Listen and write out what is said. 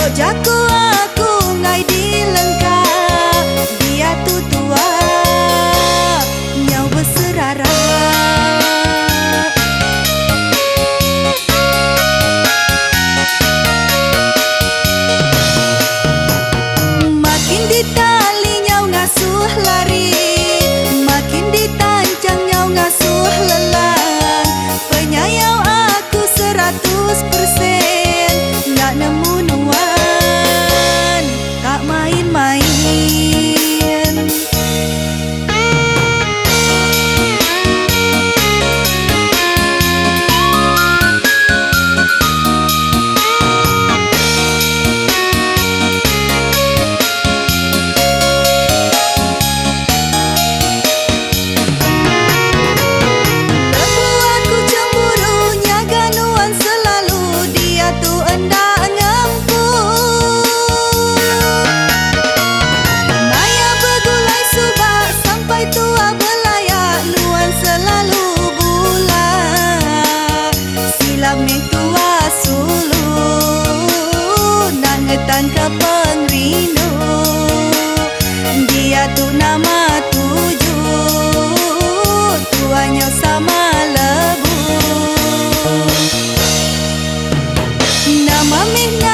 Jaku aku ngai dilengka diatu tua nyau beserara. Makin ditali nyau ngasuh lari, makin ditanchang nyau ngasuh lelang. Penyayau aku 100% enda nemu nuan tak main-main. Lebuh aku chemburu nyaga nuan selalu diatu enda ngempu. Maya begulai suba sampai tua belaya nuan selalu bula. Silap meh tua sulu enda ngetanka pengerindu. Diatu nama tuju tua nyau sama lebu. Nama meh.